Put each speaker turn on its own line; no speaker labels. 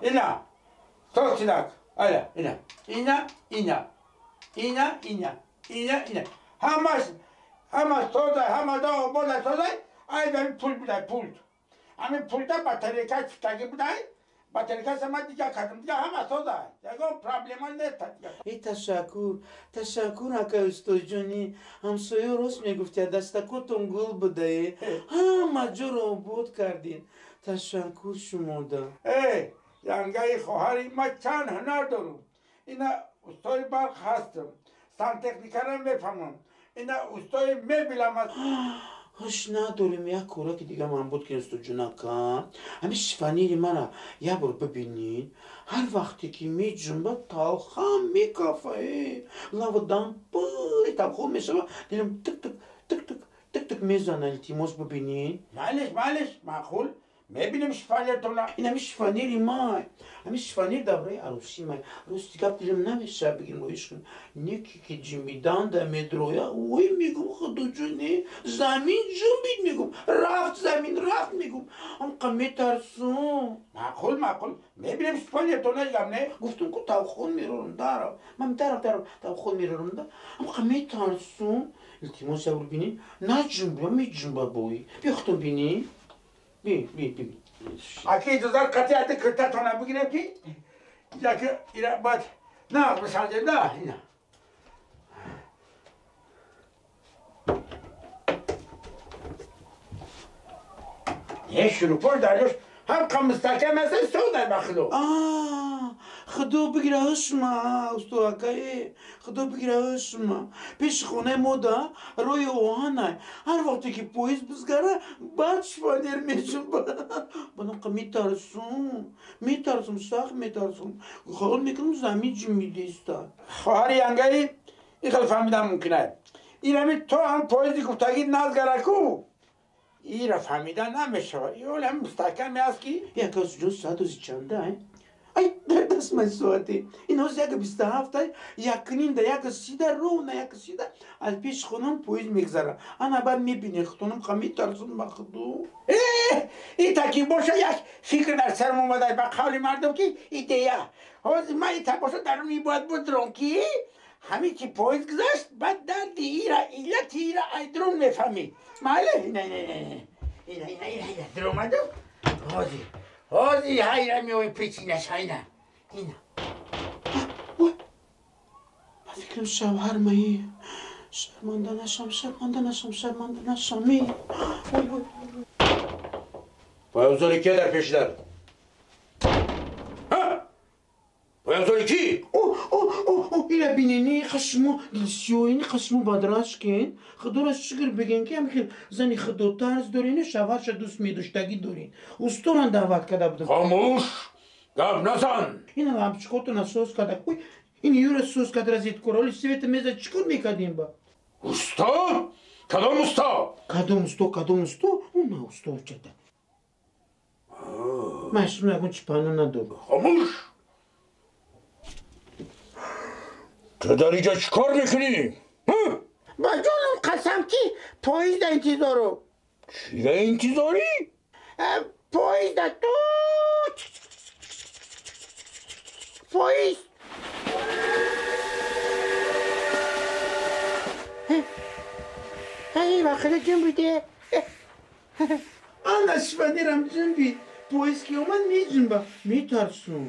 Ина. Сосинак. Ая, ина. Ина, ина. Ина, ина. Ина, ина. Ҳамаш, ҳама созай, ҳама да обода созай, ай ҳамин пул будай, пул. Ҳамин пулда батарейка чифтагӣ будай, батарейка сама дига кардам, дига ҳама созай. Ягон проблема нест дига.
Э, ташаккур, ташаккур, акай устодҷонӣ. Ҳамсоё рост мегуфтия, дастакотон гул будае. Ҳама ҷоро обод кардин. Ташаккур шумода.
Э, янгаи хоҳари ма чанд ҳунар дорум. Ина устои барқ ҳастам, сантехникара мефаҳмам. Ина устои мебелам аст.
Ҳуш надорем, як кораки дига ман буд ки устодҷонака. Ҳамин шифонери мара як бор бибинед. Ҳар вақте ки меҷунба, талхам мекафа. Э, лаву дам пури талхон мешава, дилам тик-тик, тик-тик, тик-тик мезана. Илтимос, бибинед.
Малиш, малиш, маъқул. Мебинем шифонертона.
Ин ҳамин шифонери май. Ҳамин шифонер давраи арӯсӣ май. Рости гап, дилам намешава бигирем роиш кунем. Неки ки ҷимиданда медроя, ой, мегум, худоҷоне, замин ҷунбид, мегум, рафт, замин рафт, мегум. Ҳамқа метарсум.
Маъқул, маъқул. Мебинем шифонертона, гап не?
Гуфтум ку, тавхон мерорам, дарав. Ман дарав, дарав, тавхон мерорам да. Ҳамқа метарсум. Илтимос, як бор бинед. Наҷунба, меҷунба бой. Биё худтон бинед. Би, би, би.
Аки иҷозат қатъи киртатона бигирем ки яки ира бояд нағз бисанҷем да ина. Е, шурупош дар ҷош ҳам мустаҳкам аст, содай ба худо.
Худо бигира ҳушма, усто акае, худо бигира ҳушма. Пеши хонаи мо да роҳи оҳанай. Ҳар вақте ки поезд бизгара, баъд шифонер меҷунба. Банамқа метарсум, метарсум, сахт метарсум. Хаёл мекунам, замин ҷунбидеста.
Хоҳари янгаи, ин хел фаҳмидан мумкин аст. Ин ҳамин то ҳам поезди гуфтагӣ назгараку, ира фаҳмидан намешавад. Ин ҳам мустаҳкаме аст ки
Як ҷон, соат ози чанда? Ай, дар даст ман соате. Ин ҳозир 1:27 ай, якним да, 1:30 да, ровно 1:30 да аз пеши хонам поезд мегзара. Ана баъд мебинед худтонам, ха метарсум ба худу.
Ин таки боша, як фикр дар сарам омада, ба қавли мардум ки идея. Ҳозир ман ин так боша, даруни бояд будром ки ҳамин ки поезд гузашт, баъд дарди ира, иллати ира айдрон мефаҳмӣ. Майли, ина, ина, ина, ина, ина, ина, ина, дуромаду. Ҳозир, ҳозир ҳайра меои причинаш, ина, ина.
Ба фикрам, шавҳар маи. Шарманда нашам, шарманда нашам, шарманда нашам. Ой, ой.
Пойафзоли кия дар пеши дар? Пойафзоли кӣ?
О, о, о, о, ира бинени, қашмо дилсиёини, қашмо бадрашкен. Худоро шукр бигем ки ҳам хел зани худотарс дорин, шавҳарша дӯст медоштагӣ дорин. Усторан даъват карда будам.
Хомӯш! Гап назан!
Ина лампочкотона соз карда. Ой, ин юра соз карда, розеткора. Оли света меза, чӣ кор мекардем ба?
Усто? Кадом усто?
Кадом усто, кадом усто? Уна усто чата. Ман шумо ягон чӣ паҳно надорам.
Хомӯш! Ту дар инҷо чӣ кор мекунӣ? Ба ҷонам қасам ки поезда интизору. Чира интизорӣ? Поезда ту поезд. Ай, вақида ҷунбиде.
Ана шифонерам ҷунбид. Поезд ки омад, меҷунба. Метарсум.